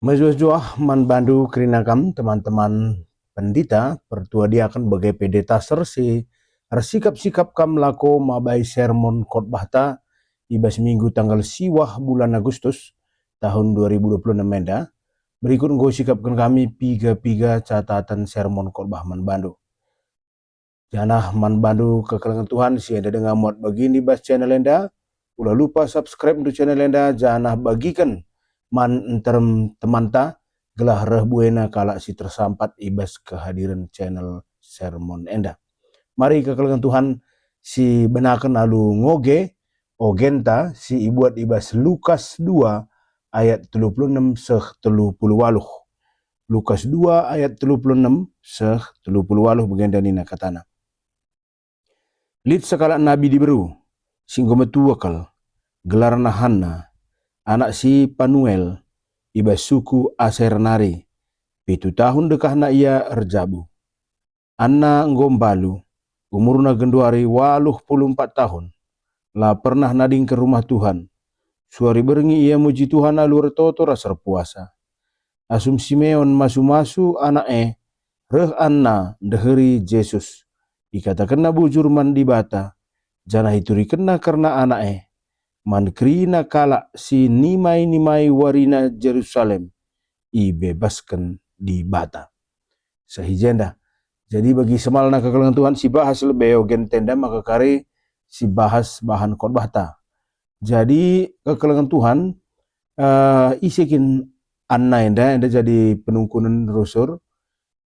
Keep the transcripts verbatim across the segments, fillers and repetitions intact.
Mejuah-juah man bandu kerina kam, teman-teman pendita, pertua diaken, bage pe detaser si ersikap-sikap kam lako mabai sermon khotbahta i bas minggu tanggal siwah bulan Agustus tahun dua ribu dua puluh enam enda. Berikut enggo sikapken kami piga-piga catatan sermon khotbah man bandu. Janah man bandu kekelengen Tuhan si enda denga muat bagin i bas channel enda, ula lupa subscribe ndu channel enda janah bagiken man nterem temanta, gelah reh buena kalak si tersampat i bas kehadiren channel sermon enda. Mari kekelengen Tuhan si benaken alu ngoge ogenta si ibuat i bas Lukas dua ayat telu puluh enem seh telu puluh waluh. Lukas dua ayat telu puluh enem seh telu puluh waluh, bagenda nina katana, "Lit sekalak nabi diberu, si enggo metua kal, gelarna Hanna, anak si Panuel, i bas suku Aser nari. Pitu tahun dekahna ia erjabu. Anna enggo mbalu, umurna genduari waluh puluh empat tahun. La pernah nadingken Rumah Tuhan. Suari berngi ia muji Tuhan alu ertoto ras erpuasa. Asum Simeon masu-masu anak e, reh Anna ndeheri Jesus. Ikatakenna bujur man Dibata, janah iturikenna kerna anak e. Man kerina kalak si nimai-nimai warina Jerusalem, ibebasken Dibata." Seh i jenda. Jadi bagi semalna kekelengen Tuhan, sibahas lebe ogen tenda maka kari sibahas bahan khotbahta. Jadi kekelengen Tuhan, eh, ise kin Anna enda, enda jadi penungkunen rusur.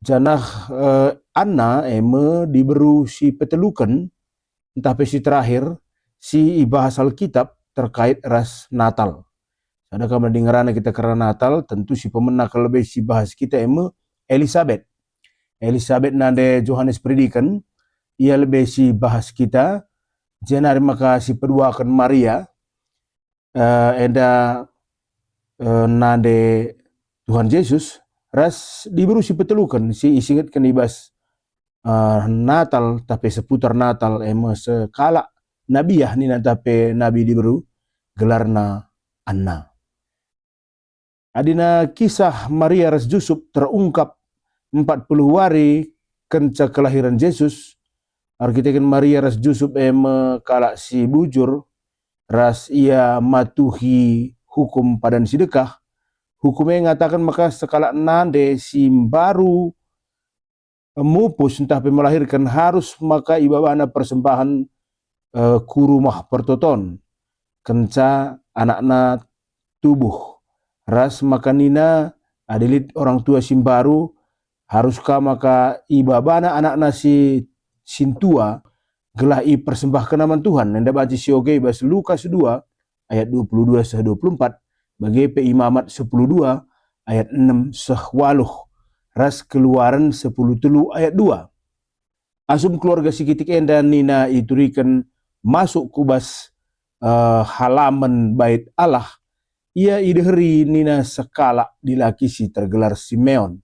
Janah, eh, Anna e me diberu si peteluken, ntah pe si terakhir, si ibahas Alkitab terkait ras Natal. Sada kam ngerana kita kerna Natal, tentu si pemena kal lebe si bahas kita e me Elisabet. Elisabet nande Johanes Peridiken, ia lebe si bahas kita, jenari maka si peduaken Maria, eh, enda, eh, nande Tuhan Jesus, ras diberu si peteluken si isingetken i bas, eh, Natal, tah pe seputar Natal, e me sekalak nabiah nina tah pe nabi diberu, gelarna Anna. Adina kisah Maria ras Jusup terungkap empat puluh wari kenca kelahiran Jesus, erkiteken Maria ras Jusup e me kalak si bujur, ras ia matuhi hukum padan si dekah. Hukum e ngataken maka sekalak nande si mbaru mupus ntah pe melahirken harus maka ibabana persembahen, eh, ku Rumah Pertoton, kenca anakna tubuh. Ras maka nina, adi lit orang tua si mbaru, harus ka maka ibabana anakna si sintua gelah ipersembahkenna man Tuhan. Enda banci sioge i bas Lukas dua ayat dua puluh dua seh dua puluh empat, bage pe Imamat sepuluh dua ayat enem seh waluh, ras Keluaren sepuluh telu ayat dua. Asum keluarga si kitik enda nina ituriken masuk ku bas, eh, halaman Bait Allah, ia ideheri nina sekalak dilaki si tergelar Simeon.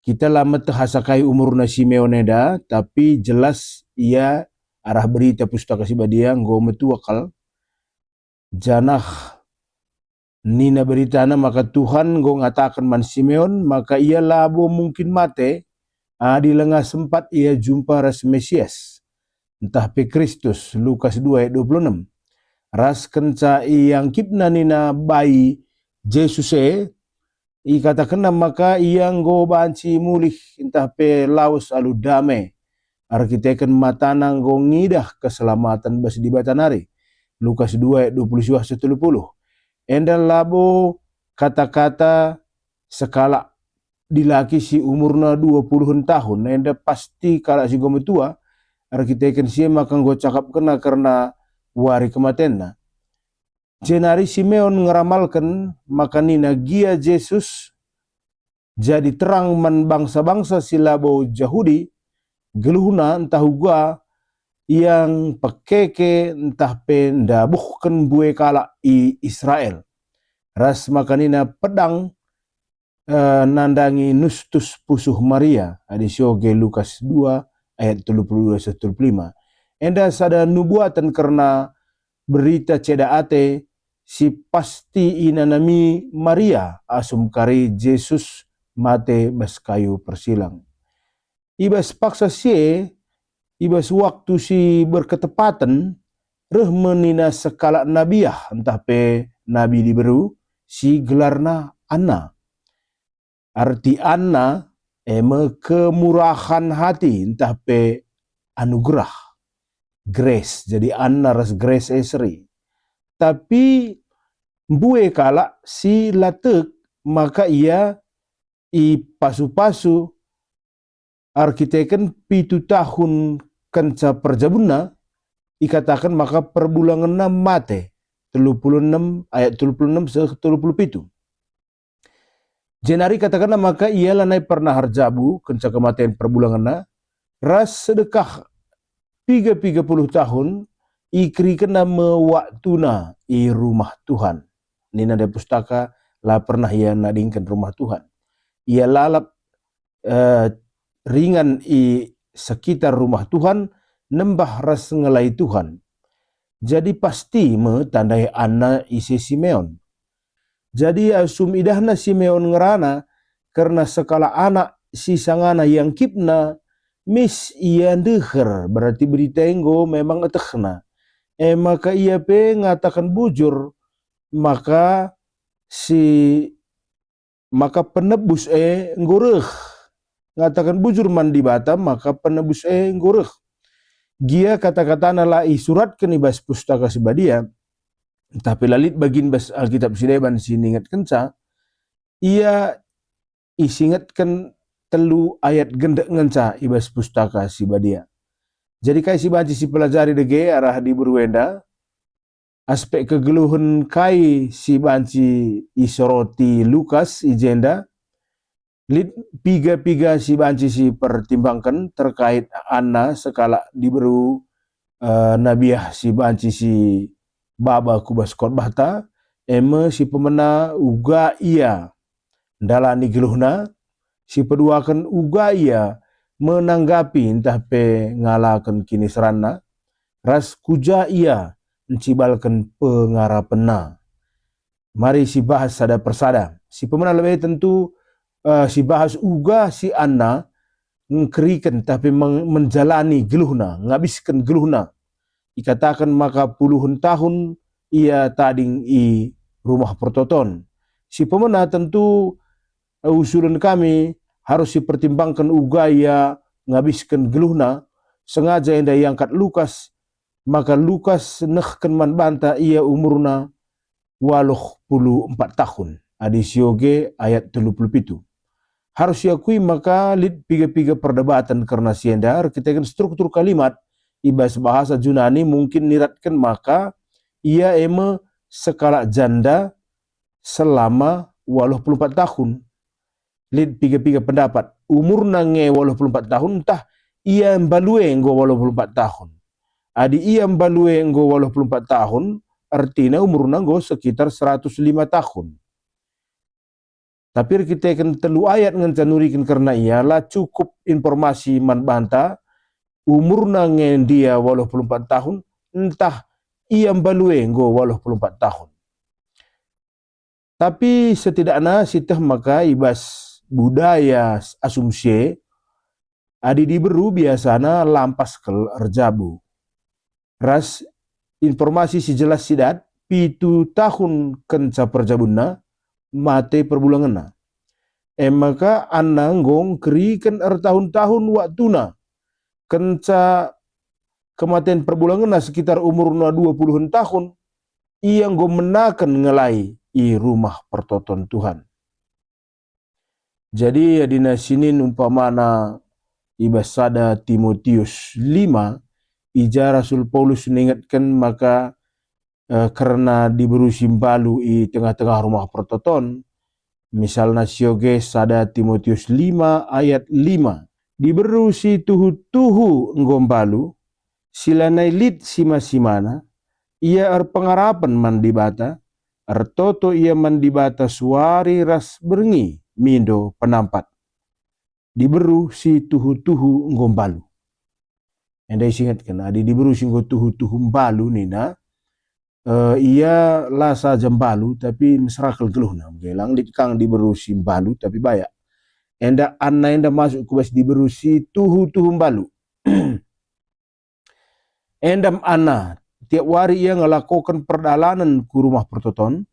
Kita la meteh asa kai umurna Simeon enda, tapi jelas ia arah berita Pustaka Si Badia enggo metua kal. Janah nina beritana maka Tuhan enggo ngataken man Simeon maka ia labo mungkin mate adi langa sempat ia jumpa ras Mesias, ntah pe Kristus, Lukas dua ayat dua puluh enam. Ras kenca iangkipna nina bai Jesus e, ikatakenna maka ia enggo banci mulih ntah pe lawes alu dame, erkiteken matana enggo ngidah keselamaten bas Dibata nari. Lukas dua ayat dua puluh siwah seh telu puluh. Enda labo kata-kata sekalak dilaki si umurna dua puluhen tahun, enda pasti kalak si enggo metua, erkiteken si e maka enggo cakapkenna kerna wari kematenna. Jenari Simeon ngeramalken maka nina gia Jesus jadi terang man bangsa-bangsa si labo Jahudi, geluhna ntah uga ia ngpekeke ntah pe ndabuhken mbue kalak i Israel. Ras maka nina pedang, eh, nandangi nustus pusuh Maria, adi sioge Lukas dua ayat telu puluh dua seh telu puluh lima. Enda sada nubuaten kerna berita ceda ate si pasti inanami Maria asum kari Jesus mate bas kayu persilang. I bas paksa si e, i bas waktu si berketepaten, reh me nina sekalak nabiah ntah pe nabi diberu si gelarna Anna. Arti Anna e me kemurahan hati ntah pe anugerah, grace. Jadi Anna ras grace e seri. Tapi mbue kalak si la tek maka ia ipasu-pasu erkiteken pitu tahun kenca perjabunna, ikataken maka perbulangenna mate, telu puluh enem ayat telu puluh enem seh telu puluh pitu. Jenari katakenna maka ia lanai pernah erjabu kenca kematen perbulangenna, ras sedekah piga-piga puluh tahun, ikerikenna me waktuna i rumah Tuhan. Nina ndai pustaka, la pernah ia nadingken rumah Tuhan. Ia lalap, eh, ringan i sekitar rumah Tuhan, nembah ras ngelai Tuhan. Jadi pasti me tandai Anna ise Simeon. Jadi asum idahna Simeon ngerana kerna sekalak anak si sangana iangkipna, mis ia ndeher, berarti berita enggo memang etehna. E maka ia pe ngataken bujur, maka si maka penebus e enggo reh. Ngataken bujur man Dibata, maka penebus e enggo reh. Gia kata-katana la isuratken i bas Pustaka Si Badia, tapi la lit bagin bas Alkitab si deban si ningetkenca, ia isingetken telu ayat gendek ngenca i bas Pustaka Si Badia. Jadi kai si banci sipelajari dage arah diberu enda? Aspek kegeluhen kai si banci isoroti Lukas i jenda? Lit piga-piga si banci sipertimbangken terkait Anna sekalak diberu, eh, nabiah si banci sibaba ku bas khotbahta, e me si pemena uga ia ndalani geluhna, si peduaken uga ia menanggapi ntah pe ngalaken kiniseranna, ras ku ja ia ncibalken pengarapenna. Mari sibahas sada persada. Si pemena lebe tentu, eh, sibahas uga si Anna ngkeriken ntah pe meng-, menjalani geluhna, ngabisken geluhna. Ikataken maka puluhen tahun ia tading i Rumah Pertoton. Si pemena tentu, eh, usulen kami arus sipertimbangken uga ia ngabisken geluhna, sengaja enda iangkat Lukas, maka Lukas nehken man banta ia umurna waluh puluh empat tahun, adi sioge ayat telu puluh pitu. Arus iakui maka lit piga-piga perdebaten kerna si enda erkiteken struktur kalimat. I bas bahasa Junani mungkin niratken maka ia e me sekalak janda selama waluh puluh empat tahun. Lit piga-piga pendapat, umurna nge waluh puluh empat tahun, ntah ia mbalu e enggo waluh puluh empat tahun. Adi ia mbalu e enggo waluh puluh empat tahun, ertina umurna enggo sekitar seratus lima tahun. Tapi erkiteken telu ayat ngenca nuriken kerna ia, la cukup informasi man banta, umurna nge ndia waluh puluh empat tahun, ntah ia mbalu e enggo waluh puluh empat tahun. Tapi setidakna sieteh maka i bas budaya asum si e, adi diberu biasana lampas kal erjabu. Ras informasi si jelas si dat, pitu tahun kenca perjabunna, mate perbulangenna. E maka Anna enggo ngkeriken ertahun-tahun waktuna. Kenca kematen perbulangenna sekitar umurna dua puluhen tahun, ia enggo menaken ngelai i Rumah Pertoton Tuhan. Jadi, adina sinin umpamana i bas sada Timotius lima, i ja Rasul Paulus ningetken maka, eh, kerna diberu si mbalu i tengah-tengah Rumah Pertoton, misalna sioge sada Timotius lima ayat lima, "Diberu si tuhu-tuhu enggo mbalu, si lanai lit sima-simana, ia erpengarapen man Dibata, ertoto ia man Dibata suari ras berngi mindo penampat." Diberu si tuhu-tuhu enggo mbalu. Enda isingetken, adi diberu si enggo tuhu-tuhu mbalu nina, Eh, ia la saja mbalu, tapi mesera kal geluhna. Oke, lang lit kang diberu si mbalu, tapi bayak. Enda Anna enda masuk ku bas diberu si tuhu-tuhu mbalu. Enda me Anna, tiap wari ia ngelakoken perdalanen ku Rumah Pertoton.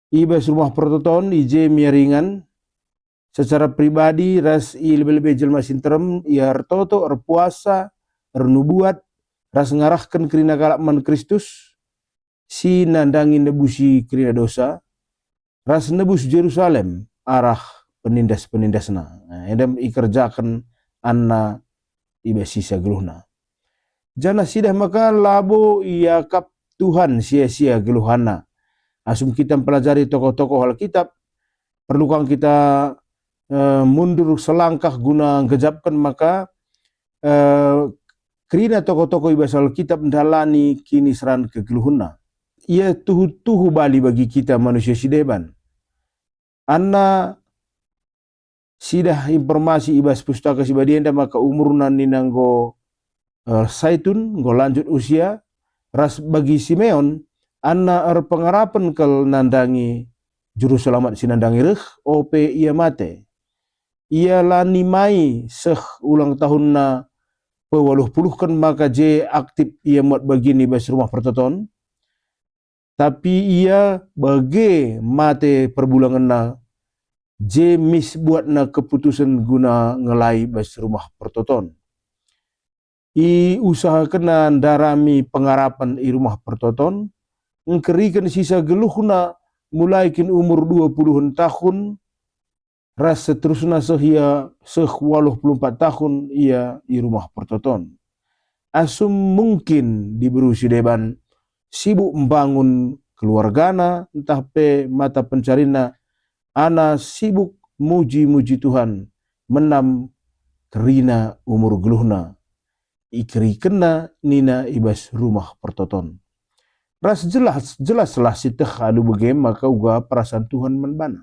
I bas Rumah Pertoton, i je me ia ringan, secara pribadi ras i lebe-lebe jelma si nterem, ia ertoto, erpuasa, ernubuat, ras ngarahken kerina kalak man Kristus, si nandangi nebusi kerina dosa, ras nebus Jerusalem arah penindas-penindasna. Nah, enda me ikerjaken Anna i bas sisa geluhna. Janah sidah maka labo iakap Tuhan sia-sia geluh Anna. Asum kita mpelajari tokoh-tokoh Alkitab, perlu kang kita, eh, mundur selangkah guna nggejapken maka, eh, kerina tokoh-tokoh i bas Alkitab ndalani kiniseran kegeluhenna. Ia tuhu-tuhu bali bagi kita manusia si deban. Anna sidah informasi i bas Pustaka Si Badia enda maka umurna nina enggo, eh, saitun, enggo lanjut usia, ras bagi Simeon, Anna erpengarapen kal nandangi Juru Selamat si nandangi reh, ope ia mate. Ia la nimai seh ulang tahunna pewaluh puluhken maka je aktip ia muat bagin i bas Rumah Pertoton. Tapi ia bage mate perbulangenna, je mis buatna keputusen guna ngelai bas Rumah Pertoton. Iusahakenna ndarami pengarapen i Rumah Pertoton, ngkeriken sisa geluhna mulai kin umur dua puluhen tahun, ras seterusna seh ia seh waluh puluh empat tahun ia i Rumah Pertoton. Asum mungkin diberu si deban sibuk mbangun keluargana ntah pe mata pencarinna, Anna sibuk muji-muji Tuhan, menam kerina umur geluhna, ikerikenna nina i bas Rumah Pertoton. Ras jelas, jelaslah si teh alu bage maka uga perasaan Tuhan man bana.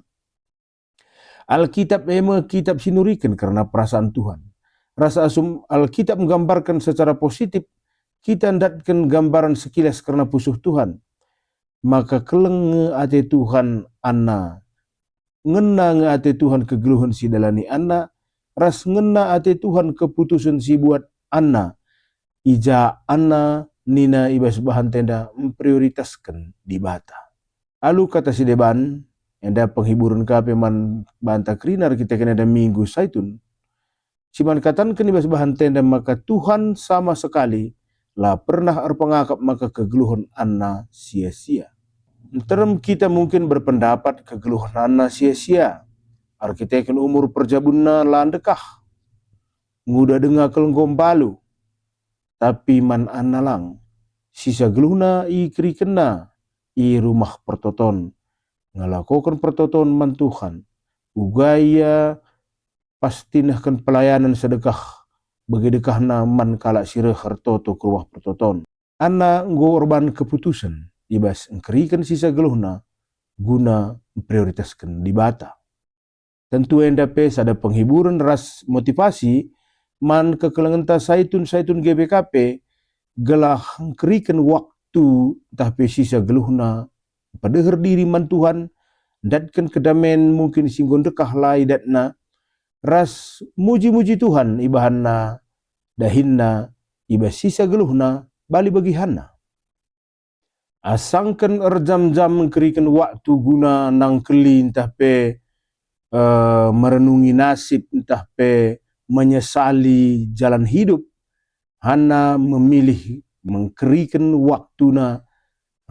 Alkitab e me kitab si nuriken kerna perasaan Tuhan. Ras asum Alkitab nggambarken secara positif, kita ndatken gambaran sekilas kerna pusuh Tuhan. Maka keleng nge ate Tuhan Anna. Ngena nge ate Tuhan kegeluhen si dalani Anna, ras ngena ate Tuhan keputusen si buat Anna. I ja Anna nina i bas bahan tenda mprioritasken Dibata. Alu kata si deban, enda penghiburen ka pe man banta kerina erkiteken enda Minggu Saitun. Si man katanken i bas bahan tenda maka Tuhan sama sekali la pernah erpengakap maka kegeluhen Anna sia-sia. Nterem kita mungkin berpendapat kegeluhen Anna sia-sia, erkiteken umur perjabunna la ndekah. Nguda denga kal enggo mbalu. Tapi man Anna lang. Sisa geluhna ikerikenna i Rumah Pertoton, ngelakoken pertoton man Tuhan. Uga ia pasti nehken pelayanen sedekah, bage dekahna man kalak si reh ertoto ku Rumah Pertoton. Anna enggo erban keputusen i bas engkeriken sisa geluhna guna mprioritasken Dibata. Tentu enda pe sada penghiburen ras motivasi man kekelengenta Saitun-Saitun G B K P, gelah engkeriken waktu ntah pe sisa geluhna mpedeher diri man Tuhan, ndatken kedamen mungkin si enggo ndekah la idatna, ras muji-muji Tuhan ibahanna, dahinna, i bas sisa geluhna, bali bagi Hanna. Asangken erjam-jam engkeriken waktu guna nangkeli ntah pe, eh, merenungi nasib ntah pe menyesali jalan hidup, Hanna memilih mengkeriken waktuna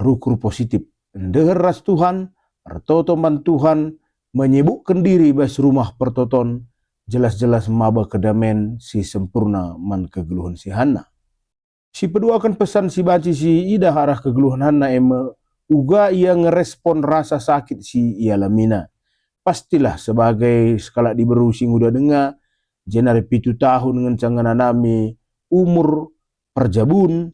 rukur positif, ndeher ras Tuhan, ertoto man Tuhan, menyibukken diri bas Rumah Pertoton, jelas-jelas maba kedamen si sempurna man kegeluhen si Hanna. Sipeduaken pesan si banci siidah arah kegeluhen Hanna e me uga ia ngerespon rasa sakit si ialamina. Pastilah sebagai sekalak diberu si nguda denga, jenari pitu tahun ngenca ngenanami umur perjabun,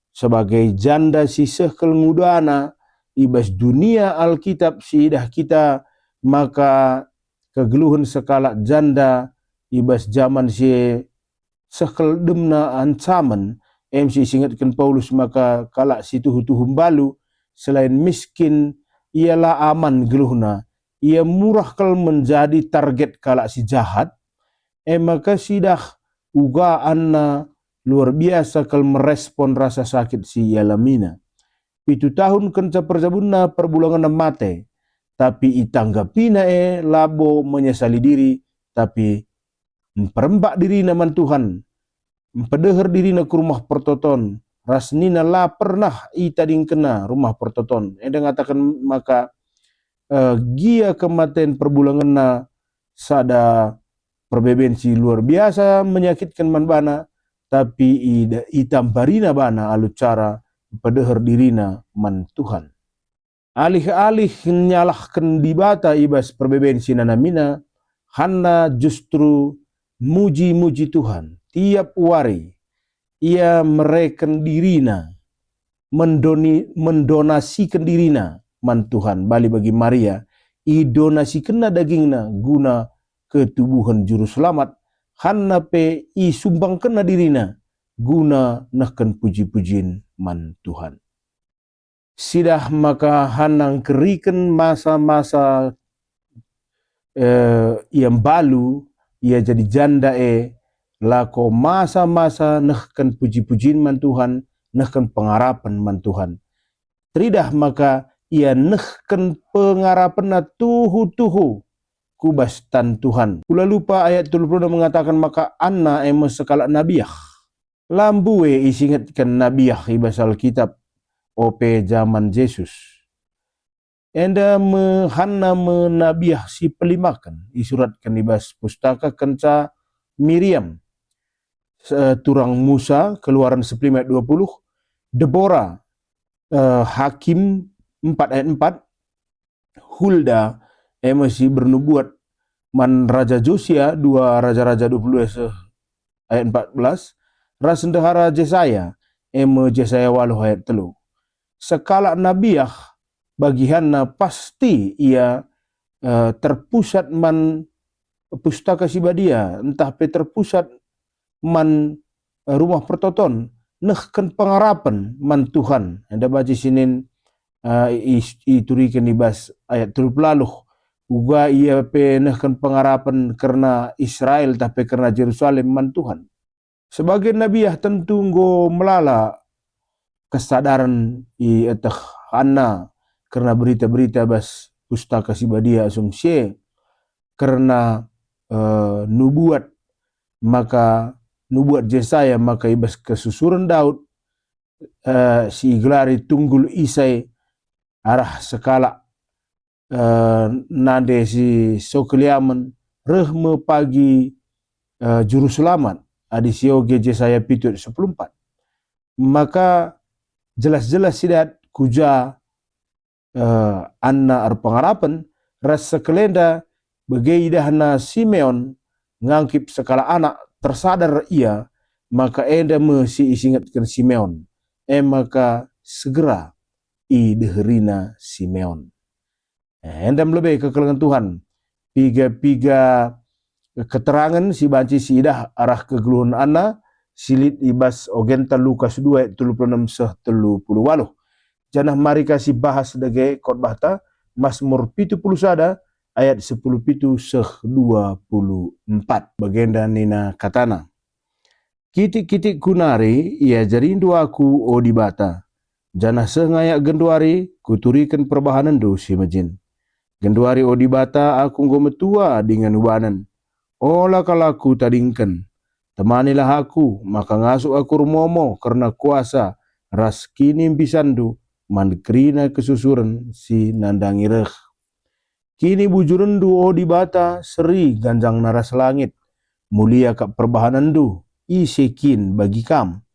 sebagai janda si seh kal ngudana i bas dunia Alkitab siidah kita maka kegeluhen sekalak janda i bas jaman si seh kal demna ancamen, em si isingetken Paulus maka kalak si tuhu-tuhu mbalu, selain miskin, ia la aman geluhna, ia murah kal menjadi target kalak si jahat, e maka sidah uga Anna luar biasa kal merespon rasa sakit si ialamiNa. Pitu tahun kenca perjabunna perbulangenna mate, tapi itanggapina e labo menyesali diri, tapi mperembak dirina man Tuhan, mpedeher dirina ku Rumah Pertoton, ras nina la pernah itadingkenna Rumah Pertoton. Enda ngataken maka, eh, gia kematen perbulangenna sada perbeben si luar biasa menyakitken man bana, tapi ida-, itambarina bana alu cara mpedeher dirina man Tuhan. Alih-alih nyalahken Dibata i bas perbeben si nanamina, Hanna justru muji-muji Tuhan. Tiap wari ia mereken dirina, mendoni-, mendonasiken dirina man Tuhan. Bali bagi Maria, idonasikenna dagingna guna ketubuhen Juru Selamat. Hanna pe isumbangkenna dirina guna nehken puji-pujin man Tuhan. Sidah maka Hanna ngkeriken masa-masa, eh, ia mbalu, ia jadi janda e, lako masa-masa nehken puji-pujin man Tuhan, nehken pengarapen man Tuhan. Teridah maka ia nehken pengarapenna tuhu-tuhu ku bas tan Tuhan. Kula lupa ayat telu puluh mengataken maka Anna e me sekalak nabiah. La mbue isingetken nabiah i bas Alkitab, ope jaman Jesus. Enda me Hanna me nabiah si pelimaken, isuratken i bas pustaka kenca Miriam, se-, turang Musa, Keluaran sepuluh ayat dua puluh, Debora, eh, Hakim empat ayat empat, Hulda, e me si bernubuat man Raja Josia, dua Raja-Raja dua puluh dua se-, ayat empat belas, ras ndehara Jesaya, e me Jesaya waluh ayat telu. Sekalak nabiah bagi Hanna pasti ia, eh, terpusat man Pustaka Si Badia, ntah pe terpusat man, eh, Rumah Pertoton, nehken pengarapen man Tuhan. Enda banci sinin, eh, is-, ituriken i bas ayat telu puluh waluh. Uga ia pe nehken pengarapen kerna Israel, tah pe kerna Jerusalem man Tuhan. Sebagai nabiah tentu enggo melala kesadaren i eteh Hanna kerna berita-berita bas Pustaka Si Badia asum si e, kerna, eh, nubuat, maka nubuat Jesaya maka i bas kesusuren Daud, eh, si igelari Tunggul Isai arah sekalak, eh, nande si so keliamen, reh me pagi, eh, Juru Selamat, adi sioge Jesaya pitu ayat sepuluh empat. Maka jelas-jelas sidat ku ja, eh, Anna erpengarapen, ras sekalenda bage idahna Simeon ngangkip sekalak anak, tersadar ia, maka enda me si isingetken Simeon, e maka segera ideherina Simeon. Eh, enda me lebe kekelengen Tuhan. Piga-piga keterangen si banci siidah arah kegeluhen Anna, si lit i bas ogenta Lukas dua ayat telu puluh enem seh telu puluh waluh. Janah mari ka sibahas dage khotbahta, Masmur pitu puluh sada ayat sepuluh pitu seh dua puluh empat. Bagenda nina katana, "Kitik-kitikku nari iajarindu aku, o Dibata, janah seh ngayak genduari kuturiken perbahanenndu si mejin. Genduari, o Dibata, aku enggo metua dingen ubanen. Ola kal aku tadingken. Temanilah aku, maka ngasup aku ermomo kerna kuasa ras kinimbisanndu man kerina kesusuren si nandangi reh. Kinibujurenndu, o Dibata, seri ganjangna ras langit. Mulia kap perbahanenndu, ise kin bagi Kam?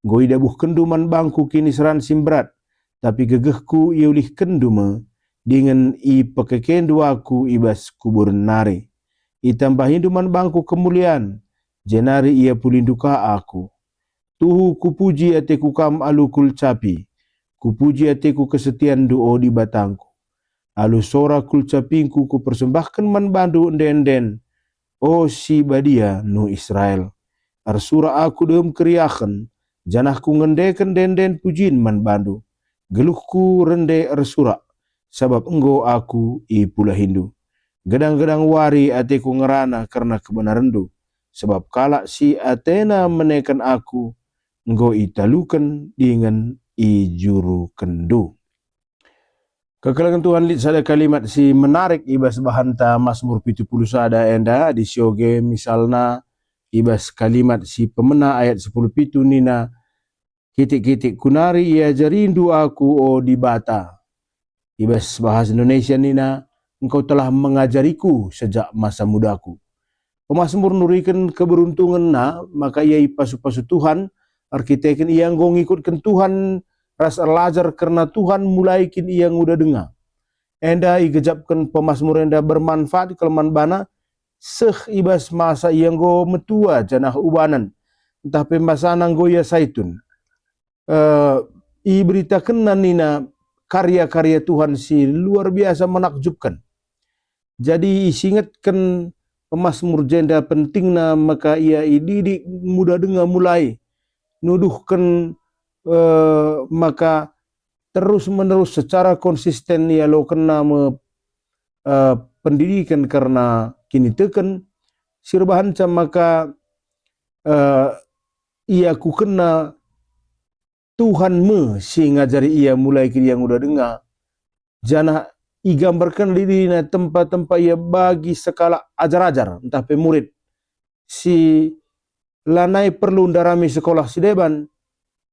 Enggo idabuhkenndu man bangku kiniseran si mberat, tapi gegehku iulihkenndu me, dingen ipekekendu aku i bas kuburen nari. Itambahindu man bangku kemulian, jenari iapulindu ka aku. Tuhu kupuji ateku Kam alu kulcapi, kupuji ateku kesetianNdu, o Dibatangku. Alu sora kulcapingku kupersembahken man baNdu ende-enden, o Si Badia Nuh Israel. Ersura aku dem keriahen, janah kungendeken ende-enden pujin man baNdu. Geluhku rende ersurak, sabap enggo aku ipulahindu. Gedang-gedang wari ateku ngerana kerna kebenarenndu, sabap kalak si atena meneken aku enggo italuken dingen ijurukenndu. Kekelengen Tuhan, lit sada kalimat si menarik i bas bahanta Masmur pitu puluh sada enda, adi sioge misalna i bas kalimat si pemena ayat sepuluh pitu nina, "Kitik-kitik kunari iajarindu aku, o Dibata." I bas bahasa Indonesia nina, "Engkau telah mengajariku sejak masa mudaku." Pemasmur nuriken keberuntungenna maka ia ipasu-pasu Tuhan, erkiteken ia enggo ngikutken Tuhan ras erlajar kerna Tuhan mulai kin ia nguda denga. Enda igejapken pemasmur enda bermanfaat kal man bana, seh i bas masa ia enggo metua janah ubanen, ntah pe masana enggo ia saitun. Eh, iberitakenna nina karya-karya Tuhan si luar biasa menakjubken. Jadi isingetken pemasmur jenda pentingna maka ia ididik muda denga mulai nuduhken, eh, maka terus-menerus secara konsisten ialokenna me, eh, pendidiken kerna kiniteken si erbahanca maka, eh, iakukenna Tuhan me si ngajari ia mulai kin ia nguda denga, janah igambarken dirina tempa-tempa ia bagi sekalak ajar-ajar ntah pe murid si lanai perlu ndarami sekolah si deban,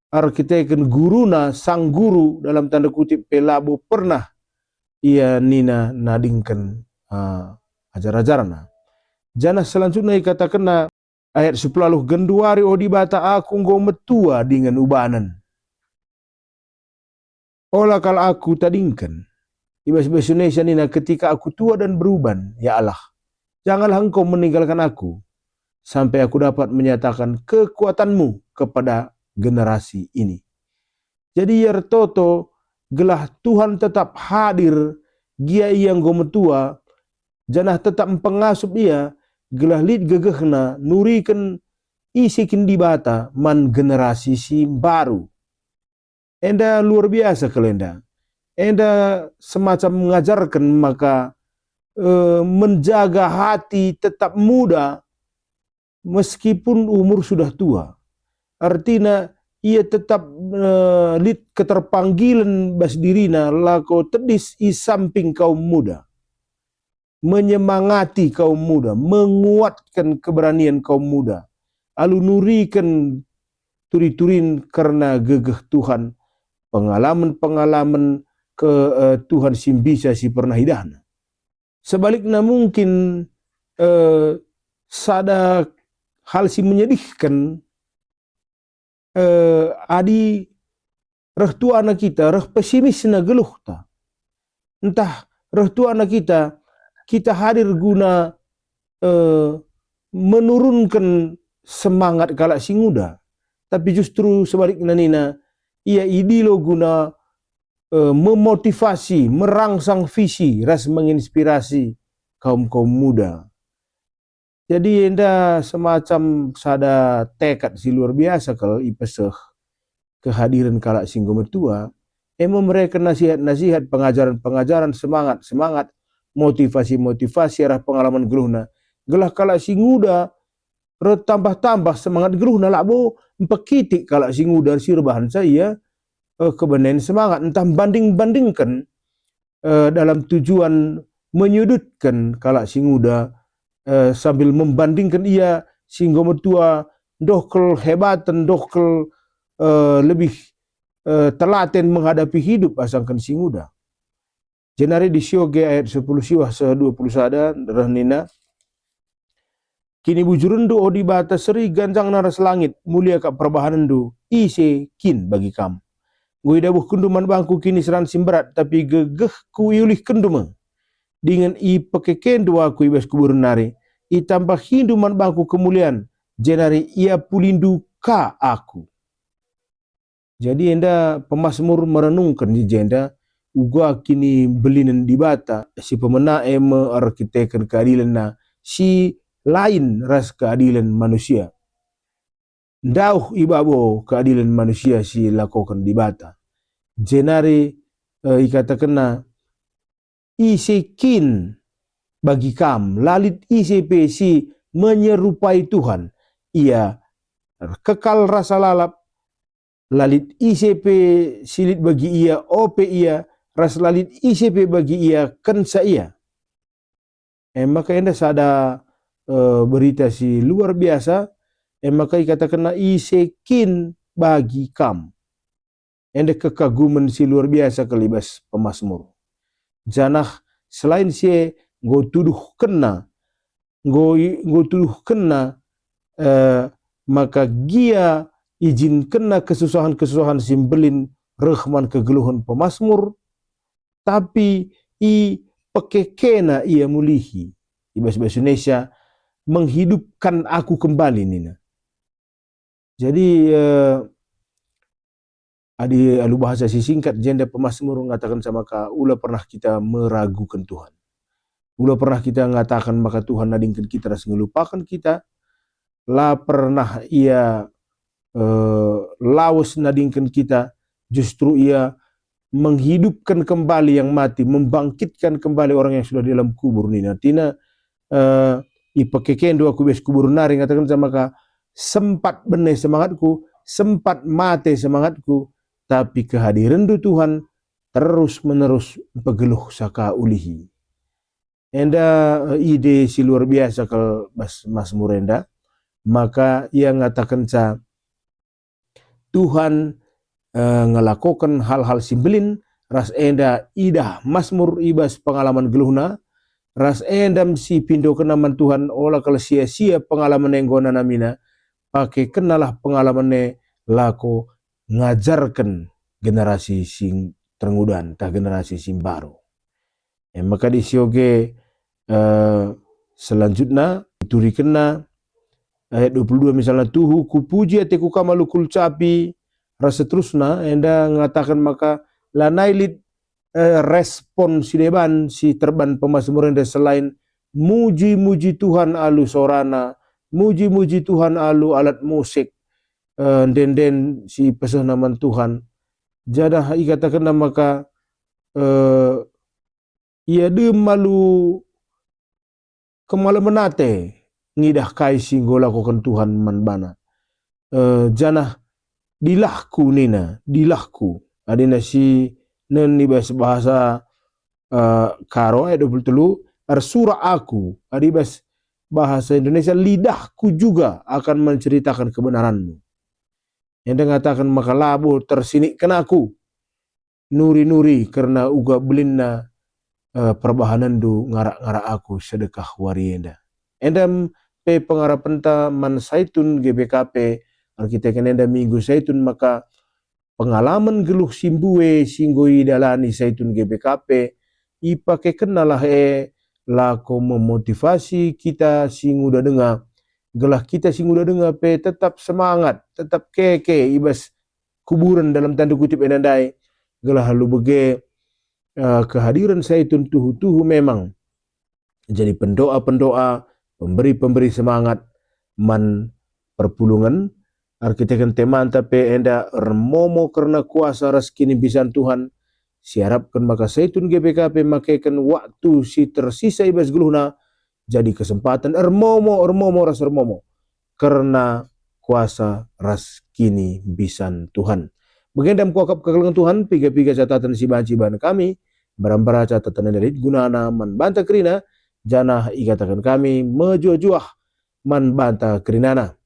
erkiteken guruna, sang guru dalam tanda kutip pe labo pernah ia nina nadingken, ah, ajar-ajarna. Janah selanjutna ikatakenna, ayat sepuluh, "Genduari, o Dibata, aku enggo metua dingen ubanen. Ola kal aku tadingken." I bas bahasa Indonesia nina, "Ketika aku tua dan beruban, ya Allah, janganlah Engkau meninggalkan aku, sampai aku dapat menyatakan kekuatan-Mu kepada generasi ini." Jadi ia ertoto gelah Tuhan tetap hadir gia ia enggo metua, janah tetap mpengasup ia gelah lit gegehna nuriken ise kin Dibata man generasi si mbaru. Enda luar biasa kal enda. Enda semacam ngajarken maka, eh, menjaga hati tetap muda meskipun umur sudah tua. Ertina, ia tetap, eh, lit keterpanggilen bas dirina lako tedis i samping kaum muda. Menyemangati kaum muda, menguatken keberanian kaum muda, alu nuriken turi-turin kerna gegeh Tuhan, pengalamen-pengalamen ke, eh, Tuhan si mbisa si pernah idahna. Sebalikna mungkin, eh, sada hal si menyedihken, eh, adi reh tuana kita, reh pesimisna geluhta. Ntah reh tuana kita, kita hadir guna, eh, menurunken semangat kalak si nguda. Tapi justru sebalikna nina, ia idilo guna, eh, memotivasi, merangsang visi ras menginspirasi kaum-kaum muda. Jadi enda semacam sada tekad si luar biasa kal ipeseh kehadiren kalak si enggo metua, e me mereken nasihat-nasihat, pengajaren-pengajaren, semangat-semangat, motivasi-motivasi arah pengalaman geluhna, gelah kalak si nguda reh tambah-tambah semangat geluhna, labo mpekitik kalak si nguda si erbahanca ia, eh, kebenen semangat, ntah mbanding-bandingken, eh, dalam tujuan menyudutken kalak si nguda, eh, sambil membandingken ia si enggo metua, ndoh kal hebaten, ndoh kal, eh, lebih, eh, telaten menghadapi hidup asangken si nguda. Jenari di sioge ayat sepuluh siwah seh dua puluh sada reh nina, "Kinibujurenndu, o Dibata, seri ganjangna ras langit, mulia kap perbahanenndu, ise kin bagi Kam? Enggo idabuhkenndu man bangku kiniseran si mberat, tapi gegehku iulihkenndu me. Dingen ipekekendu aku i bas kuburen nari, itambahindu man bangku kemulian, jenari iapulindu ka aku." Jadi enda pemasmur merenungken i jenda uga kinibelinen Dibata si pemena e me erkiteken keadilenNa si lain ras keadilen manusia. Ndauh i babo keadilen manusia si ilakoken Dibata. Jenari, eh, ikatakenna, "Ise kin bagi kam? La lit ise pe si menyerupai Tuhan. Ia kekal rasa lalap. La lit ise pe si lit bagi ia, ope ia, ras la lit ise pe bagi ia, kenca ia." E maka enda sada, eh, berita si luar biasa, e maka ikatakenna, "Ise kin bagi kam?" Enda kekagumen si luar biasa kal i bas pemasmur. Janah selain si e, enggo tuduhkenna, enggo i-, enggo tuduhkenna, eh, maka gia ijinkenna kesusahan-kesusahan si mbelin reh man kegeluhen pemasmur, tapi ipekekena ia mulihi. I bas bahasa Indonesia, "Menghidupkan aku kembali," nina. Jadi, eh, adi alu bahasa si singkat, jenda pemasmur ngatakenca maka ula pernah kita meraguken Tuhan. Ula pernah kita ngataken maka Tuhan nadingken kita ras ngelupaken kita. La pernah ia, eh, lawes nadingken kita, justru ia menghidupkan kembali yang mati, membangkitkan kembali orang yang sudah di dalam kubur nina. Artina, eh, "Ipekekendu aku i bas kubur nari," ngatakenca maka, "Sempat bene semangatku, sempat mate semangatku, tapi kehadirenndu Tuhan terus-menerus mpegeluhsa ka ulihi." Enda, eh, ide si luar biasa kal bas Masmur enda, maka ia ngatakenca, Tuhan, eh, ngelakoken hal-hal si mbelin, ras enda idah Masmur i bas pengalaman geluhna, ras enda me si ipindokenna man Tuhan, ola kal sia-sia pengalaman e enggo nanamina, pakekennalah pengalaman e lako ngajarken generasi si terngudan, tah generasi si mbaru. E maka di sioge, eh, selanjutna iturikenna ayat dua puluh dua misalna, "Tuhu kupuji ateku kam alu kulcapi," ras seterusna, enda ngataken maka lanai lit, eh, respon si deban si terban pemasmur enda selain muji-muji Tuhan alu sorana, muji-muji Tuhan alu alat musik, eh, ende-enden si pesehna man Tuhan. Janah ikatakenna maka, eh, ia dem alu kemalemen ate ngidah kai si enggo lakoken Tuhan man bana. Eh, janah, "Dilahku," nina, "dilahku." Adina si nen i bas bahasa, eh, Karo ayat dua puluh telu, "Ersurak aku," adi bas bahasa Indonesia, "Lidahku juga akan menceritakan kebenaranmu." Enda ngataken maka labo tersinikken aku nuri-nuri kerna uga belinna, eh, perbahanenndu ngarak-ngarak aku sedekah wari enda. Enda pe pengarapenta man Saitun G B K P, erkiteken enda Minggu Saitun, maka pengalaman geluh si mbue si enggo idalani Saitun G B K P, ipakekennalah e lako memotivasi kita si nguda denga, gelah kita si nguda denga pe tetap semangat, tetap keke i bas kuburen dalam tanda kutip enda ndai, gelah alu bage, eh, kehadiren Saitun tuhu-tuhu memang jadi pendoa-pendoa, pemberi-pemberi semangat man perpulungen, erkiteken temanta pe enda ermomo kerna kuasa ras kinimbisan Tuhan, siarapken maka Saitun G B K P makeken waktu si tersisa i bas geluhna jadi kesempaten ermomo, ermomo ras ermomo kerna kuasa ras kinimbisan Tuhan. Bagenda me kuakap kekelengen Tuhan, piga-piga cataten si banci ibahan kami, mbara-mbara cataten enda lit gunana man banta kerina, janah ikataken kami mejuah-juah man banta kerinana.